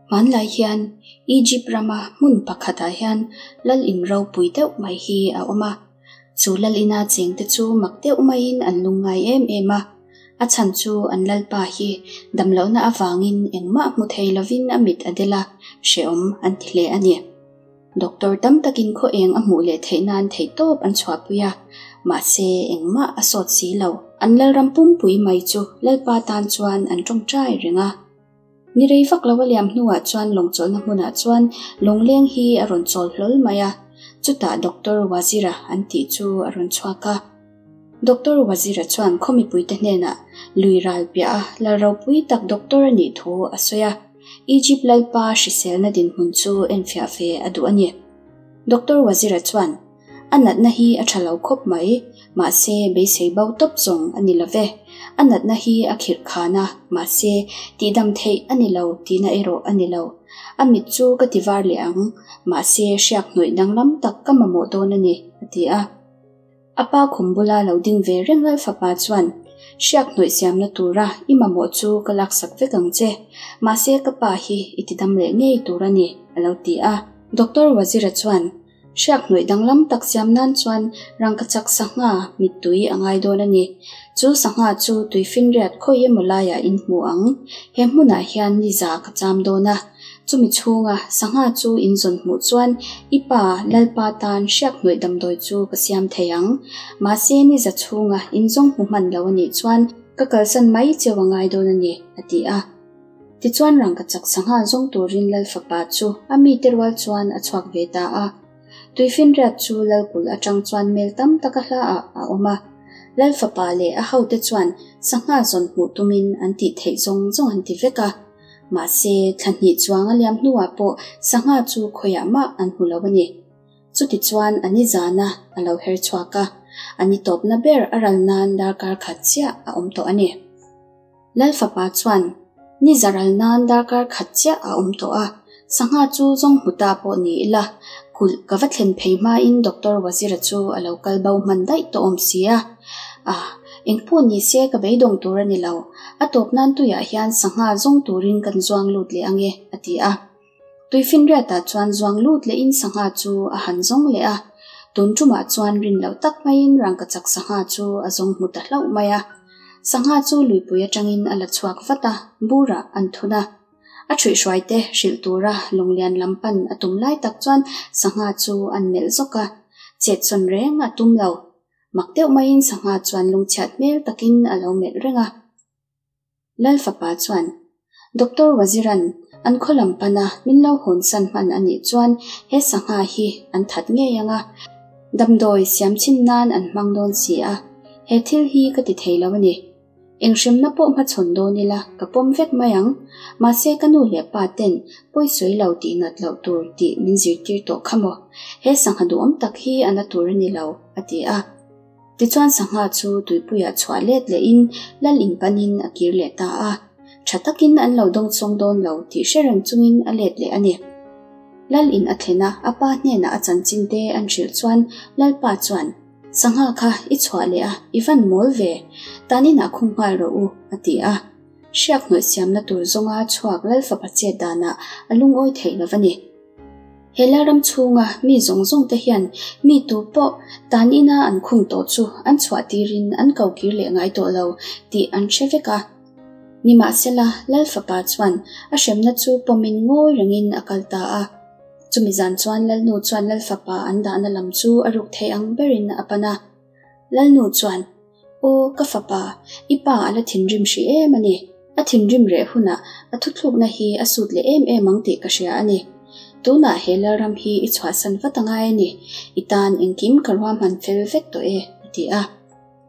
Hmanlai hian Egypt rama hmun pakhatah hian lal in ropui deuh mai hi a awm a. Chu lal ina chengte chu mak deuh maiin an lungngai em em a. A chhan chu an lalpa hi damlohna avangin engmah hmu thei lovin a mit a del a, hrehawm an ti hle a ni. Doctor tam takin khaw eng a hmuh leh theih nan theihtawp an chhuahpui a, mahse engmah a sawt si lo. An lalram pumpui mai chu lalpa tan chuan an tawngtai reng a. Ni rei vak lo a liam hnuah chuan lawng chawlhna hmunah chuan lawngleng hi a rawn chawl hlawl mai a, chutah Doctor Wazira an tih chu a rawn chhuak a. Doctor Wazira chuan khaw mipuite hnenah lui ral piah a lal ropui tak doctor a nih thu a sawi a, Egypt lalpa hriselna dinhmun chu enfiah ve a duh a ni. Doctor Wazira chuan, A natna hi a tha lo khawp mai, mahse beisei bo tawp zawng a ni lo ve. A natna hi a khirh khan a, mahse tihdam theih a ni lo tihna erawh a ni lo. A mit chu ka ti var leh ang, mahse hriak hnawih danglam tak ka mamawh dawn a ni, a ti a. A pa khum bula lo ding ve reng Lalfapa chuan, Hriak hnawih siamna tura i mamawh chu ka laksak vek ang che, mahse ka pa hi i tidam leh ngei tur a ni, a lo ti a. Doctor Wazira chuan, Hriak hnawih danglam tak siam nan chuan rangkachak sangha mittui a ngai dawn a ni. Chu sangha chu tuifinriat khawi emaw laiah in hmu ang. He hmunah hian ni za ka cham dawn a. Chumi chhunga sangha chu in zawn hmuh chuan i pa Lalpa tan hriak hnawih damdawi chu ka siam thei ang. Mahse ni za chhunga in zawng hmu hman lo a nih chuan ka kalsan mai cheu a ngai dawn a ni, a ti a. Tichuan rangkachak sangha zawng turin Lal fapa chu a mite rual chuan a chhuak ve ta a. Tuifinriat chu Lal kulh atang chuan mel tam tak a hla ah a awm a. Lal fapa leh a hote chuan sangha zawn hmuh tumin an tih theih zawng zawng an ti vek a. Mahse, thla hnih chuang a liam hnuah pawh sangha chu khawiah mah an hmu lo a ni. Chutichuan a ni zana a lo her chhuak a, a ni tawpna ber a ral nan darkar khat chiah a awm tawh a ni. Lal fapa chuan, Ni za ral nan darkar khat chiah a awm tawh a, sangha chu zawng hmu ta pawh ni ila, kulh ka va thlen phei hmain Doctor Wazira chu a lo kal bo hman daih tawh awm si a. Ah, engpawh ni se ka beidawng tur a ni lo, a tawp nan tuiah hian sangha zawng turin kan zuang lut leh ange, a ti a. Tuifinriatah chuan zuang lut lehin sangha chu a han zawng leh a, tun tumah chuan rin loh tak maiin rangkachak sangha chu a zawng hmu ta hlauh mai a. Sangha chu luipui atangin a la chhuak vat a, burah an thun a. A ṭhuihhruaite hrilh tura Lunglian lam pan a tum lai tak chuan sangha chu an melh zawk a, chetsawn reng a tum lo. Mak deuh maiin sangha chuan lungchhiat hmel takin a lo melh reng a. Lal fapa chuan, Doctor Waziran an khaw lam pana min lo hawnsan hman a nih chuan he sangha hi an that ngei ang a, damdawi siam chhin nan an hmang dawn si a, he thil hi ka ti thei lo a ni. Enghremna pawh hmachhawn dawn ila ka pawm vek mai ang, mahse ka nu leh pa ten pawisawi lo tih nat loh tur tih min zirtir tawh kha maw, he sangha duhawm tak hi a na tur a ni lo, a ti a. Tichuan sangha chu tuipuiah chhuah let lehin lal in panin a kir leh ta a, tha takin an lo dawngchawng dawn lo tih hre reng chungin a let leh a ni. Lal in a thlen a, a pa hnenah a chanchin te an hrilh chuan Lalpa chuan, Sangha kha i chhuah leh a, i van mawl ve, tan inah khung nghal rawh u, a ti a. Hriak hnawih siamna tur zawnga chhuak Lal fapa chet danah a lungawi theih lo va ni. He Lalram chhunga mi zawng zawng te hian mi tu pawh tan ina an khung tawh chu an chhuah tirin an ko kir leh ngai tawh lo tih an hre vek a. Nimahsela, Lal fapa chuan a hremna chu pawmin ngawi rengin a kal ta a. Chumi zan chuan Lalnu chuan Lal fapa an dahna lam chu a ruk thei ang berin a pan a. Lalnu chuan, Aw, ka fapa, i pa a la thinrim hrih em a ni. A thinrim reh hunah a thuthlukna hi a sut leh em em ang tih ka hria a ni. Tunah he Lalram hi i chhuahsan vat a ngai a ni. I tan engkim ka ruahman fel vek tawh e, a ti a.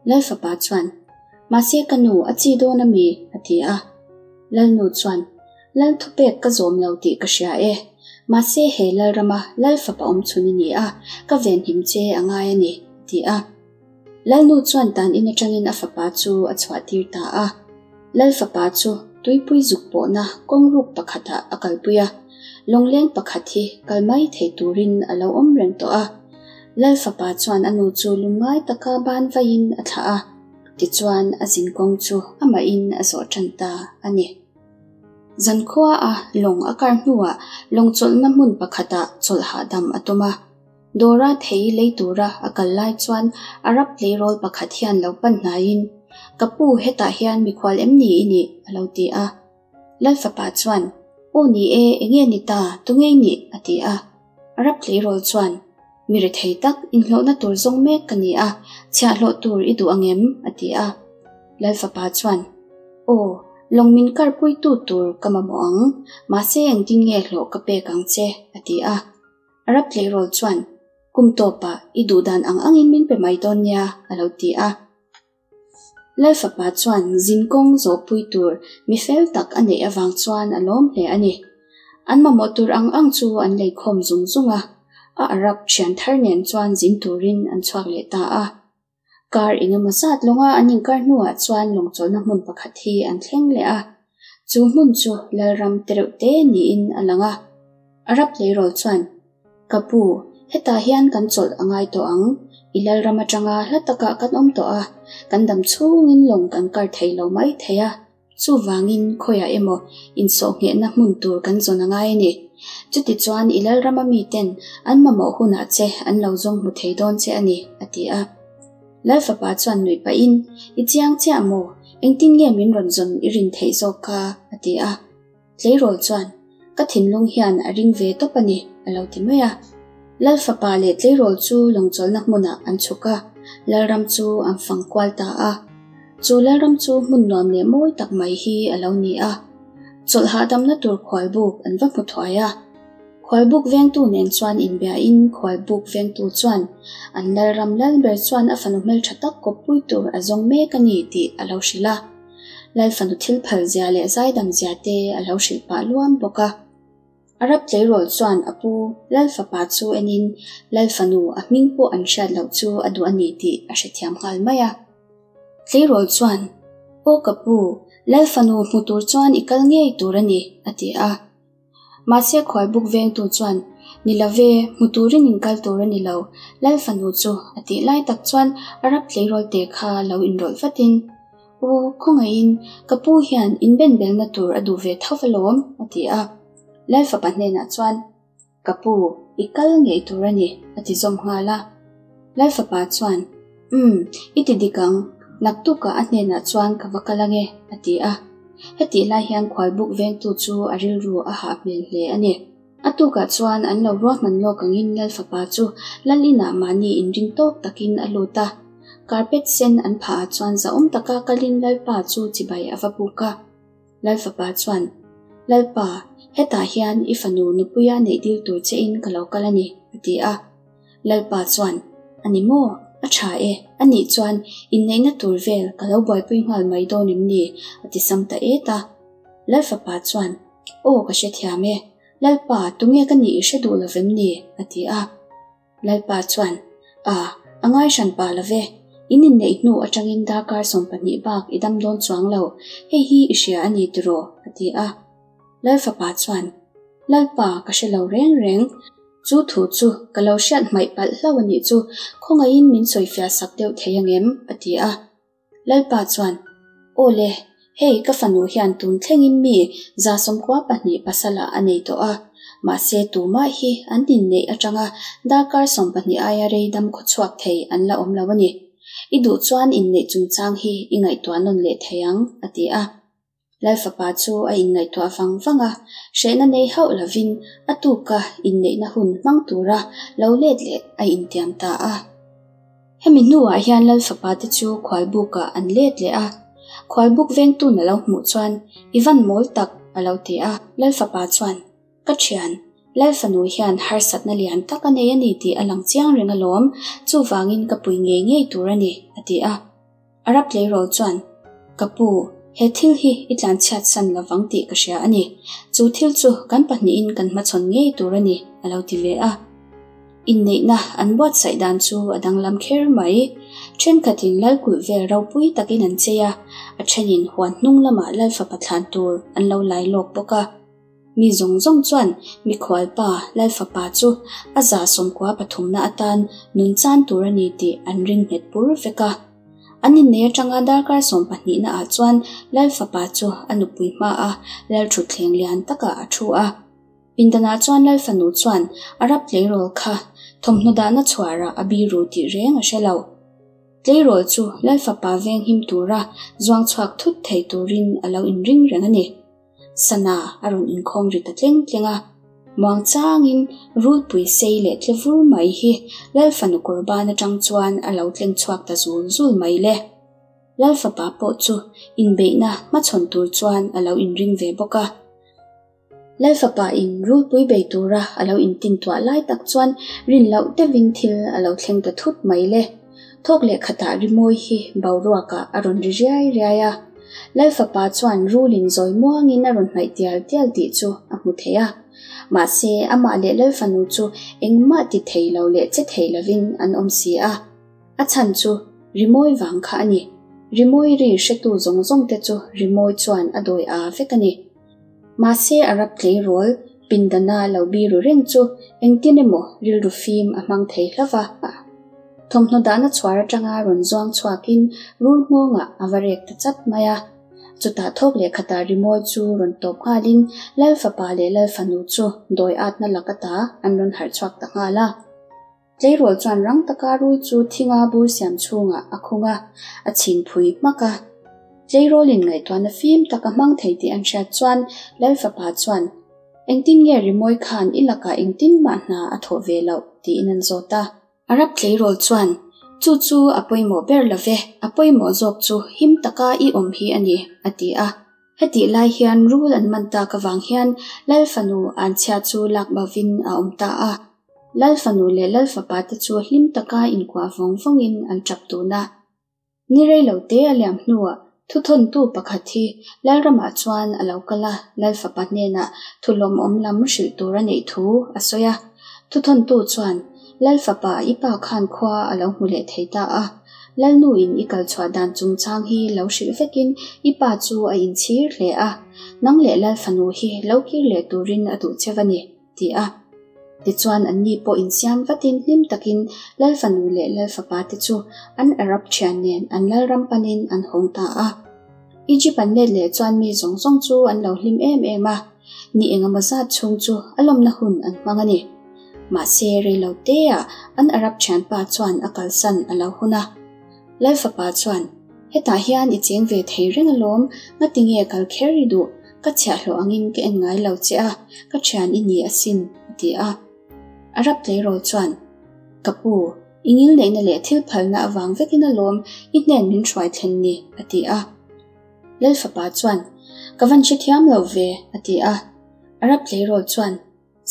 Lalfapa chuan, Mahse ka nu, a chi dawn a mi? a ti a. Lalnu chuan, Lal thupek ka zawm lo tih ka hria e. Mahse he Lalrama Lalfapa awm chhun i ni a, ka venhim che a ngai a ni, a ti a. Lalnu chuan tan in atangin a fapa chu a chhuahtir ta a. Lal fapa chu tuipui zuk pawhna kawng ruk pakhatah a kalpui a, lawngleng pakhat hi kal mai thei turin a lo awm reng tawh a. Lal fapa chuan a nu chu lungngai taka ban vaiin a thlah a, tichuan a zinkawng chu amahin a zawh tan ta a ni. Zankhua a lawng a kar hnuah lawng chawlhna hmun pakhatah chawlh hahdam a tum a. Dawra thei lei tura a kal lai chuan Arab tleirawl pakhat hian lo pan hnaiin, Ka pu, hetah hian mikhual em ni i nih? a lo ti a. Lalfapa chuan, Aw ni e, enge ni ta, tunge i nih? a ti a. Arab tleirawl chuan, Mi rethei tak, inhlawhna tur zawng mek ka ni a, chhiahhlawh tur i duh ang em? a ti a. Lalfapa chuan, Aw, lawng min karpuitu tur ka mamawh ang, mahse engtin nge hlawh ka pek ang che? a ti a. Arab tleirawl chuan, Kum tawpah i duh dan ang angin min pe mai dawn nia, a lo ti a. Lalfapa chuan zin kawng zawhpui tur mi fel tak a neih avang chuan a lawm hle a ni. An mamawh tur ang ang chu an lei khawm zung zung a, a Arab thian thar nen chuan zin turin an chhuak leh ta a. Kar engemaw zat lawnga an inkar hnuah chuan lawngchawlhna hmun pakhat hi an thleng leh a. Chu hmun chu Lalram tereuh te niin a lang a. Arab tleirawl chuan, Ka pu, hetah hian kan chawlh a ngai tawh ang. I Lalram atanga hla takah kan awm tawh a, kan dam chhungin lawng kan kar thei lo mai thei a. Chuvangin khawiah emaw insawhnghehna hmun tur kan zawn a ngai a ni. Chutichuan i Lalrama miten an mamawh hunah che an lo zawng hmu thei dawn che a ni, a ti a. Lalfapa chuan nuih pahin, I chiang chiah maw? Engtin nge min rawn zawn i rin theih zawk kha? a ti a. Tleirawl chuan, Ka thinlung hian a ring ve tawp a ni, a lo ti mai a. Lalfapa leh tleirawl chu lawngchawlhna hmunah an chhuk a, Lalram chu an fang kual ta a. Chu Lalram chu hmun nuam leh mawi tak mai hi a lo ni a. Chawlh hahdamna tur khualbuk an va hmu thuai a. Khualbuk vengtu nen chuan inbiain khualbuk vengtu chuan an Lalram Lalber chuan a fanu hmeltha tak kawppui tur a zawng mek a ni tih a lo hrilh a. Lal fanu thil phal zia leh zaidam zia te a lo hrilh pah luam bawk a. Arab tleirawl chuan a pu Lal fapa chu enin Lal fanu a hming pawh an hriat loh chu a duh a ni tih a hrethiam nghal mai a. Tleirawl chuan, Aw ka pu, Lal fanu hmu tur chuan i kal ngei tur a ni, a ti a. Mahse khuaibuk vengtu chuan, Ni lo ve, hmu turin in kal tur a ni lo, Lal fanu chu a tih lai tak chuan Arab tleirawl te kha lo inrawlh vatin, Aw, khawngaihin, ka pu hian inbenbelna tur a duh ve tho alawm, a ti a. Lal fapa hnenah chuan, Ka pu, i kal ngei tur a ni, a ti zawm nghal a. Lal fapa chuan, Umm, i ti dik ang, naktukah a hnenah chuan ka va kal ange, a ti a. Hetih lai hian khualbuk vengtu chu a rilru a hah hmel hle a ni. A tukah chuan an lo ruahman lawk angin Lal fapa chu Lal inah mahni inring tawk takin a lut a. Carpet sen an phahah chuan zahawm taka kalin Lalpa chu chibai a va buk a. Lal fapa chuan, Lalpa, hetah hian i fanu nupuia neih dil tur chein ka lo kal a ni, a ti a. Lalpa chuan, A ni maw? A tha e, a nih chuan inneihna tur vel ka lo buaipui nghal mai dawn em ni? a ti sam ta et a. Lal fapa chuan, Aw, ka hrethiam e. Lalpa, tunge ka nih i hre duh lo vem ni? a ti a. Lalpa chuan, A, a ngai hran pa lo ve. In inneih hnu atangin darkar 12 bak i dam dawn chuang lo, hei hi i hria a ni tiraw? a ti a. Lal fapa chuan, Lalpa, ka hre lo reng reng. Chu thu chu ka lo hriat hmaih palh hlauh a nih chu, khawngaihin min sawifiah sak deuh thei angem? a ti a. Lalpa chuan, Aw le, hei ka fanu hian tun thlengin mi 92 pasalah a nei tawh a, mahse tumah hi an inneih atanga darkar 12 aia rei dam khawchhuak thei an la awm lo a ni. I duh chuan inneih chungchang hi i ngaihtuah nawn leh thei ang, a ti a. Lal fapa chu a inngaihtuah vang vang a, hrehna nei hauh lovin a tuka inneihna hun hmang tura lo let leh a intiam ta a. Hemi hnuah hian Lal fapa te chu khualbukah an let leh a, khualbuk vengtun a lo hmuh chuan, I van mawl tak, a lo ti a. Lal fapa chuan, Ka thian, Lal fanu hian harsatna lian tak a nei a ni tih a lang chiang reng alawm, chuvangin ka pui ngei ngei tur a ni, a ti a. Arab tleirawl chuan, Ka pu, he thil hi i tlanchhiat san lovang tih ka hria a ni. Chu thil chu kan pahnihin kan hmachhawn ngei tur a ni, a lo ti ve a. Inneihna an buatsaih dan chu a danglam kher mai. Thenkhatin lal kulh vel ropui takin an chei a, a thenin huan hnung lamah lal fapa thlan tur an lo lai lawk bawk a. Mi zawng zawng chuan mikhualpa Lalfapa chu a 93na atan nun chan tur a ni tih an ring nghet bur vek a. An innei atanga darkar sawmpahnihna ah chuan Lal fapa chu a nupui hmaah Lal thutthleng lian takah a thu a. Pindanah chuan Lal fanu chuan a rap tleirawl kha thawmhnaw dahna chhuarah a biru tih reng a hre lo. Tleirawl chu Lal fapa veng him tura zuang chhuak thut thei turin a lo inring reng a ni. Sana a rawn inkhawm ri ta tleng tleng a. Muang changin rulpui sei leh tle vur mai hi Lal fanu kawr ban atang chuan a lo tleng chhuak ta zul zul mai le. Lal fapa pawh chu inbeihna hmachhawn tur chuan a lo inring ve bawk a. Lal fapa in rulpui bei tura a lo intintuah lai tak chuan rin loh deuhin thil a lo thleng ta thut mai le. Thawk leh khatah rimawi hi boruakah a rawn ri riai riai a. Lal fapa chuan rulin zawi muangin a rawn hnaih tial tial tih chu a hmu thei a. Mahse, amah leh Lal fanu chu engmah ti thei lo leh che thei lovin an awm si a. A chhan chu rimawi vang kha a ni. Rimawi ri hretu zawng zawng te chu rimawi chuan a dawi aa vek a ni. Mahse Arab tleirawl pindana lo biru reng chu engtin emaw rilru fim a hmang thei hlauh va. Thawmhnaw dahna chhuar atanga rawn zuang chhuakin rul nghawngah a va rek ta chat mai a. Chutah thawk leh khatah rimawi chu rawn tawp nghalin Lal fapa leh Lal fanu chu dawi atna lak ata an rawn harh chhuak ta nghal a. Tleirawl chuan rang taka rul chu thinga bur siam chhungah a khung a, a chhin phui hmak a. Tleirawlin ngaihtuahna fim tak a hmang thei tih an hriat chuan Lal fapa chuan, Engtin nge rimawi khan i lakah engtin mah hna a thawh ve loh? tiin an zawt a. Arab tleirawl chuan, Chu chu a pawimawh ber lo ve, a pawimawh zawk chu him taka i awm hi a ni, a ti a. Hetih lai hian rul an man tak avang hian Lal fanu Anchhia chu lak bovin a awm ta a. Lal fanu leh Lal fapa te chu hlim taka inkuah vawng vawngin an tap tun a. Ni rei lo te a liam hnuah thuthawntu pakhat hi Lal ramah chuan a lo kal a, Lal fapa hnenah thulawmawm lam hrilh tur a neih thu a sawi a. Thuthawntu chuan Lal fapa i pa khan khua a lo hmu leh thei ta a. Lalnuin i kal chhuah dan chungchang hi lo hrilh vekin i pa chu a inchhir hle a, nang leh Lal fanu hi lo kir leh turin a duh cheu a ni, ti a. Tichuan anni pawh insiam vatin hlim takin Lal fanu leh Lal fapa te chu an Arab thian nen an Lalram panin an hawng ta a. Egypt an let leh chuan mi zawng zawng chu an lo hlim em em a, ni engemaw zat chhung chu a lawmna hun an hmang a ni. Mahse, rei lo teah an Arab thianpa chuan a kalsan a lo hun a. Lal fapa chuan, Hetah hian i cheng ve thei reng alawm, ngatinge kal kher i duh, ka chhiahhlawh angin ka en ngai lo che a, ka thian i ni asin, a ti a. Arab tleirawl chuan, Ka pu, i ngilneihna leh thil phalna avang vekin alawm i hnen min hruai thlen ni, a ti a. Lal fapa chuan, Ka van hrethiam lo ve, a ti a. Arab tleirawl chuan,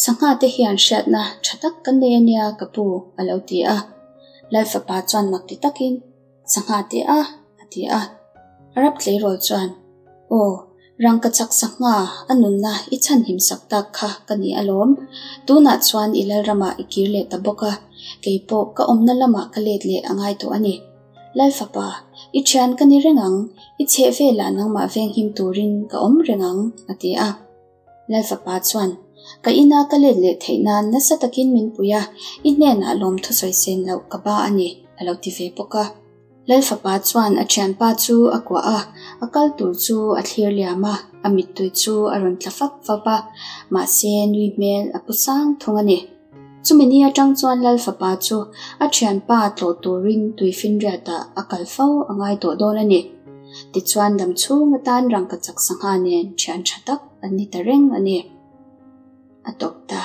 Sangha te hian hriatna tha tak kan nei a nia ka pu, a lo ti a. Lal fapa chuan mak ti takin, Sangha te a? a ti a. Arab tleirawl chuan, Aw, rangkachak sangha a nunna i chhanhim sak tak kha ka ni alawm. Tunah chuan i lalramah i kir leh ta bawk a, kei pawh ka awmna lamah ka let leh a ngai tawh a ni. Lal fapa, i thian ka ni reng ang, i chheh velah nangmah venghim turin ka awm reng ang, a ti a. Lal fapa chuan, Ka ina ka let leh theih nan nasa takin min pui a, i hnenah lawm thusawi sen loh ka ba a ni, a lo ti ve bawk a. Lal fapa chuan a thianpa chu a kuah a, a kal tur chu a thlir liam a, a mittui chu a rawn tla fap fap a, mahse nui hmel a pu sang thung a ni. Chumi ni atang chuan Lal fapa chu a thianpa tlawh turin tuifinriatah a kal fo a ngai tawh dawn a ni. Tichuan dam chhung atan rangkachak sangha nen thian tha tak an ni ta reng a ni. A tawp ta.